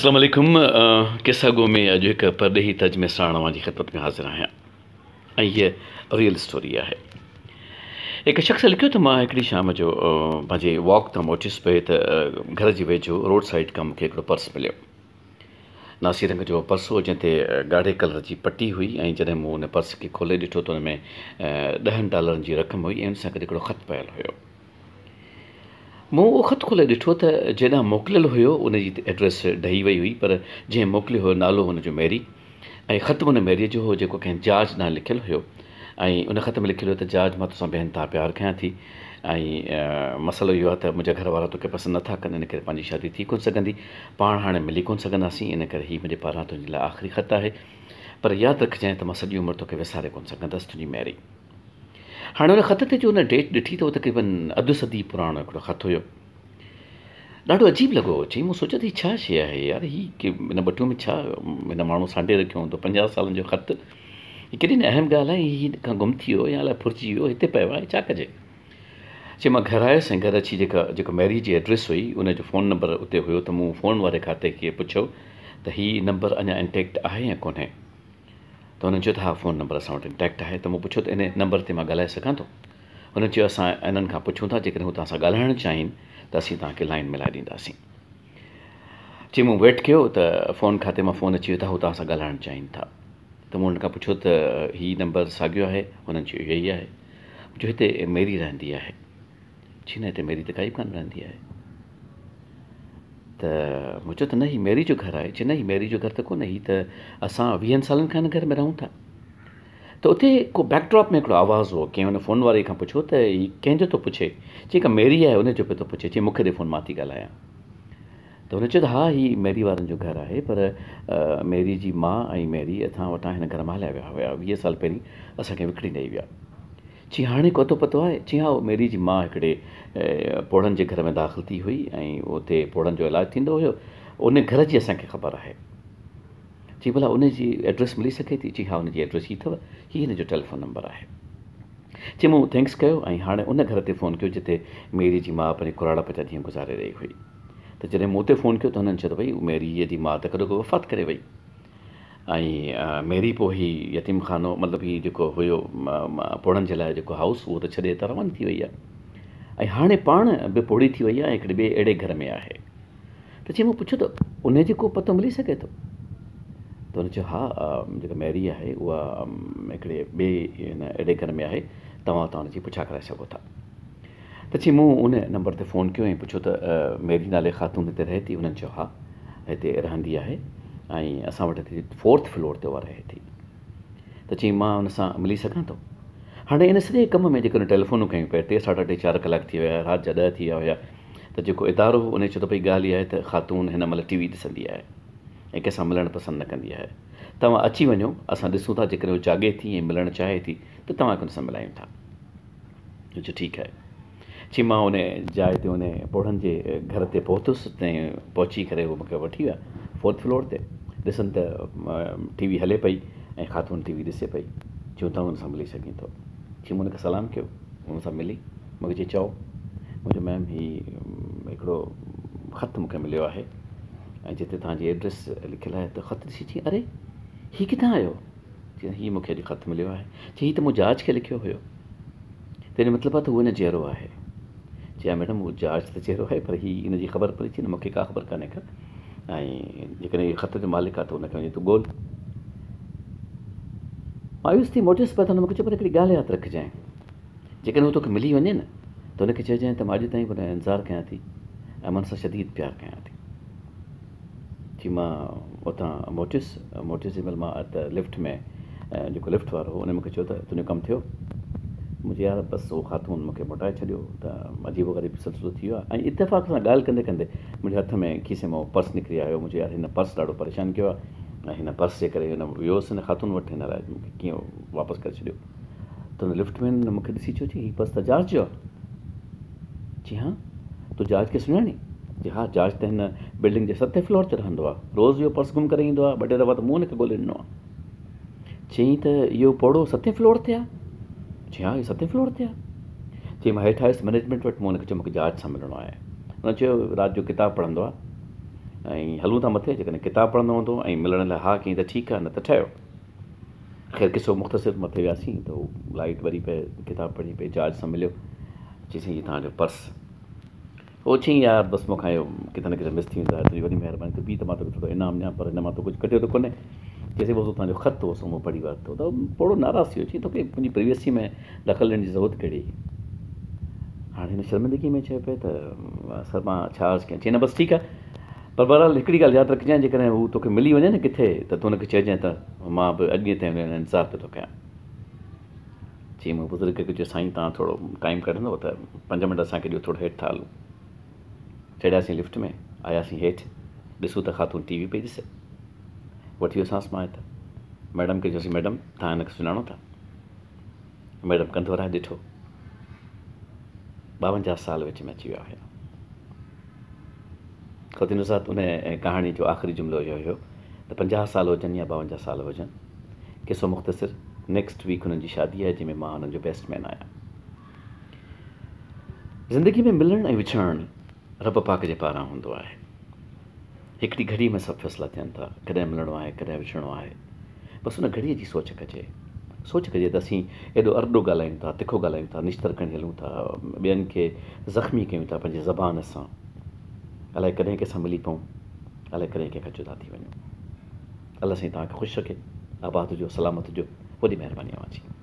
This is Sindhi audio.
اسلام عليڪم قصه گو ۾ اڄ هڪ پرڏيهي ترجمي ساڻ اوهان جي خدمت ۾ حاضر آهيان ۽ هيء ريئل اسٽوري آهي. هڪ شخص لکيو ته مان هڪڙي شام جو پنهنجي واڪ تان موٽيس پئي ته گهر جي ويجهو روڊ سائيڊ کان مونکي هڪڙو پرس مليو. ناسي رنگ جو پرس هو جنهن تي ڳاڙهي ڪلر جي پٽي هئي ۽ جڏهن مون ان پرس کي کولي ڏٺو ته ان ۾ ڏهن ڊالرن جي رقم هئي ۽ ان سان گڏ هڪڙو خط پيل هيو. مون اهو خط کولي ڏٺو ته جيڏانهن موڪليل هيو ان جي ائڊريس ڊهي وئي هئي پر جنهن موڪليو هيو نالو هن جو ميري ۽ خط به ان ميريء جو هو جيڪو ڪنهن جارج ڏانهن لکيل هيو ۽ ان خط ۾ لکيل هيو ته جارج مان توسان بي انتها پيار ڪيان ٿي ۽ مسئلو اهو آهي ته منهنجا گهر وارا توکي پسند نٿا ڪن ان ڪري پنهنجي شادي ٿي ڪونه سگهندي پاڻ هاڻي ملي ڪونه سگهنداسين ان ڪري هي منهنجي پاران تنهنجي لاء آخري خط آهي پر ياد رکجانء ته مان سڄي عمر توکي وساري ڪونه سگهندس تنهنجي ميري. هاڻي ان خط تي جو هن ڊيٽ ڏٺي ته اهو تقريبن اڌ صدي پراڻو هڪڙو خط هيو. ڏاڍو عجيب لڳو. چئي مون سوچيو ته هي ڇا شيء آهي يار هي هن ٻٽون ۾ ڇا هن ماڻهو سانڍي رکيو هوندو 50 سالن جو خط هي ڪيڏي نه اهم ڳالهه آهي هي هن کان گم ٿي ويو يا الائي ڦرجي ويو هتي پيو آهي ڇا ڪجي. چي مان گهر آيس ۽ گهر اچي جيڪا جيڪو ميري جي ايڊريس هئي ان جو فون نمبر اتي هيو ته مون فون واري کاتي کي پڇيو ته هي نمبر اڃا انٽيڪٽ آهي يا ڪونهي. ته هنن چيو ته ها فون نمبر اسان وٽ انٽيڪٽ آهي ته مون پڇيو ته ان نمبر تي مان ڳالهائي سگهان ٿو؟ هنن چيو اسان انهن کان پڇون ٿا جيڪڏهن هو توهان سان ڳالهائڻ چاهين ته اسين توهان کي لائين ملائي ڏينداسين. چي مون ويٽ ڪيو ته فون کاتي مان فون اچي ويو ته هو توهان سان ڳالهائڻ چاهين ٿا ته مون هنن کان پڇيو ته هي نمبر ساڳيو آهي؟ هنن چيو اهو ئي آهي. مون چيو هتي ميري رهندي آهي. چي نه هتي ميري ته ڪائي به ڪانه رهندي آهي. ته مون چيو ته نه هي ميري جو گهر آهي. چي نه هي ميري جو گهر ته ڪونهي هي ته اسان ويهن سالن کان هن گهر ۾ رهون ٿا. ته اتي ڪو بيڪ ڊراپ ۾ هڪڙو آواز هو ڪنهن ان فون واري کان پڇيو ته هي ڪنهن جو ٿو پڇي؟ چي هڪ ميري آهي ان جو پيو ٿو پڇي. چي مون کي ڏي فون مان ٿي ڳالهايان. ته هن چيو ته ها هي ميري وارن جو گهر آهي پر ميري جي ماء ۽ ميري اسان وٽان هن گهر مان هليا ويا هيا 20 سال پهرين اسان کي وڪڻي ڏئي ويا. چي هاڻي ڪو اتو پتو آهي؟ چي ها ميري جي ماء هڪڙي پوڙهن جي گهر ۾ داخل ٿي هئي ۽ اتي پوڙهن جو علاج ٿيندو هيو ان گهر جي اسان کي خبر آهي. چي ڀلا ان جي ايڊريس ملي سگهي ٿي؟ چي ها ان جي ايڊريس هي اٿو هي هن جو ٽيليفون نمبر آهي. چي مون thanks ڪيو ۽ هاڻي ان گهر تي فون ڪيو جتي ميري جي ماء پنهنجي ڪراڙپ جا ڏينهن گذاري رهي هئي ته جڏهن مون اتي فون ڪيو ته هنن چيو ته ڀئي ميريء جي ماء ته ڪڏهوڪو وفات ڪري وئي. ۽ ميري پوء هي يتيم خانو مطلب هي جيڪو هيو پوڙهن جي لاء جيڪو هائوس اهو ته ڇڏي هتان رواني ٿي وئي آهي ۽ هاڻي پاڻ به پوڙهي ٿي وئي آهي ۽ هڪڙي ٻئي اهڙي گهر ۾ آهي ته چي مون پڇيو ته ان جي ڪو پتو ملي سگهي ٿو ته هن چيو ها جيڪا ميري آهي اها هڪڙي ٻئي هن اهڙي گهر ۾ آهي توهان اتان ان جي پڇا ڪرائي سگهو ٿا ته چي مون ان نمبر تي فون ڪيو ۽ پڇيو ته ميري نالي خاتون هتي رهي ٿي؟ هنن چيو ها هتي رهندي آهي ۽ اسان وٽ هتي فورٿ فلور تي اها رهي ٿي. ته چي مان ان سان ملي سگهان ٿو؟ هاڻي ان سڄي ڪم ۾ جيڪڏهن ٽيليفونون ڪيون پيا ٽي ساڍا ٽي چار ڪلاڪ ٿي ويا رات جا 10 ٿي ويا هيا ته جيڪو ادارو هو ان چيو ته ڀئي ڳالهه اها آهي ته خاتون هن مهل ٽي وي ڏسندي آهي ۽ ڪنهن سان ملڻ پسند نه ڪندي آهي توهان اچي وڃو اسان ڏسون ٿا جيڪڏهن هو جاڳي ٿي ۽ ملڻ چاهي ٿي ته توهان کي ان سان ملايون ٿا. مون چيو ٺيڪ آهي. چي مان ان جاء تي ان پوڙهن جي گهر تي پهتس ۽ پهچي ڪري هو مون کي وٺي ويا فورٿ فلور تي ڏسن ته ٽي وي هلي پئي ۽ خاتون ٽي وي ڏسي پئي. چيون تون هن سان ملي سگهين ٿو. چي مون هن کي سلام ڪيو هن سان ملي مون کي چي چئو. مون چيو ميم هي هڪڙو خط مون کي مليو آهي ۽ جتي توهان جي ايڊريس لکيل آهي ته خط ڏسي چي اري هي ڪٿان آيو؟ چي هي مون کي اڄ خط مليو آهي. چي هي ته مون جارج کي لکيو هيو. تنهن جو مطلب آهي ته هو اڃا جيئرو آهي. چي ها ميڊم هو جارج ته جيئرو آهي پر هي ان جي خبر پئي ٿي نه مون کي ڪا خبر ڪانهي ڪا ۽ جيڪڏهن هي خط جو مالڪ آهي ته ان کي وڃي تون ڳول. مايوس ٿي موٽيس پر هن مون کي چيو پر هڪڙي ڳالهه ياد رکجانء جيڪڏهن هو توکي ملي وڃي نه ته هن کي چئجانء ته مان اڄ تائين به هن جو انتظار ڪيان ٿي ۽ مان هن سان شديد پيار ڪيان ٿي. ٿي مان اتان موٽيس، موٽيس جنهن مهل مان ته لفٽ ۾ جيڪو لفٽ وارو هو ان مون کي چيو ته تنهنجو ڪم ٿيو؟ مون چيو يار بس اهو خاتون مون کي موٽائي ڇڏيو ته عجيب و غريب سلسلو ٿي ويو آهي ۽ اتفاق سان ڳالهه ڪندي ڪندي منهنجي هٿ ۾ کيسي مان اهو پرس نڪري آيو مون چيو يار هن پرس ڏاڍو پريشان ڪيو آهي ۽ هن پرس جي ڪري هن ويو هوس هن خاتون وٽ هن الائي مون کي ڪيئن واپس ڪري ڇڏيو ته هن لفٽ مين مون کي ڏسي چيو چي هي پرس ته جارج جو آهي. چي ها، تو جارج کي سڃاڻين؟ چي ها، جارج ته هن بلڊنگ جي ستين فلور تي رهندو آهي. روز اهو پرس گم ڪري ايندو آهي. ٻه ٽي دفعا ته مون هن کي ڳولي ڏنو آهي. چيائين ته اهو پوڙهو ستين فلور تي آهي؟ چي ها، اهو ستين فلور تي آهي. چي مان هيٺ آيس مئنيجمينٽ وٽ، مون هن کي چيو مون کي جارج سان ملڻو آهي. هن چيو رات جو ڪتاب پڙهندو آهي ۽ هلون ٿا مٿي، جيڪڏهن ڪتاب پڙهندو هوندو ۽ ملڻ لاء ها ڪيائين ته ٺيڪ آهي نه ته ٺهيو. خير قصو مختصر مٿي وياسين ته هو لائيٽ ٻري پئي، ڪتاب پڙهي پئي، جارج سان مليو، چيسين هي توهان جو پرس. هو چيائين يار بس مون کان اهو ڪٿي نه ڪٿي مس ٿي ويندو آهي، تنهنجي وڏي مهرباني تون بيهه ته مان توکي ٿورو انعام ڏيان پر هن مان تو ڪجهه ڪڍيو ته ڪونهي. چيسين بس اهو توهان جو خط هو سو مون پڙهي ورتو ته پوڙهو ناراض ٿي ويو چيائين توکي منهنجي پرائيويسي ۾ دخل ڏيڻ جي ضرورت ڪهڙي هئي. هاڻي هن شرمندگي ۾ چيو پئي ته سر مان ڇا عرض ڪيان چيائين نه بس ٺيڪ آهي پر بهرحال هڪڙي ڳالهه ياد رکجانء جيڪڏهن هو توکي ملي وڃي نه ڪٿي ته تون هن کي چئجانء ته مان به اڄ ڏينهن تائين هن جو انتظار پيو ٿو ڪيان. چيائين مون بزرگ کي چيو سائين توهان ٿورو ٽائيم ڪڍندو ته پنج منٽ اسان کي ڏيو ٿورو هيٺ ٿا هلون. چڙهياسين لفٽ ۾ آياسين هيٺ ڏسون ته خاتون ٽي وي پئي ڏسي. وٺي ويوسانس مان هت ميڊم کي چيوسين ميڊم توهان هن کي سڃاڻو ٿا؟ ميڊم ڪنڌ ورائي ڏٺو. 52 سال وچ ۾ اچي ويا هيا. خواتين حضرات ان ڪهاڻي جو آخري جملو اهو هيو ته 50 سال هجن يا 52 سال هجن قصو مختصر نيڪسٽ ويڪ هنن جي شادي آهي جنهن ۾ مان هنن جو بيسٽ مين آهيان. زندگي ۾ ملڻ ۽ وڇڙڻ رب پاڪ جي پاران هوندو آهي. هڪڙي گهڙي ۾ سڀ فيصلا ٿين ٿا، ڪڏهن ملڻو آهي، ڪڏهن وڇڙڻو آهي. بس ان گهڙيء جي سوچ ڪجي. سوچ ڪجي ته اسين ايڏو ارڏو ڳالهايون ٿا، تکو ڳالهايون ٿا، نشتر کڻي هلون ٿا، ٻين کي زخمي ڪيون ٿا پنهنجي زبان سان. الائي ڪڏهن ڪنهن سان ملي پئون، الائي ڪڏهن ڪنهن کان جدا ٿي وڃون. الله سائين توهان کي خوش رکي، آباد هجو، سلامت هجو. وڏي مهرباني اوهان جي.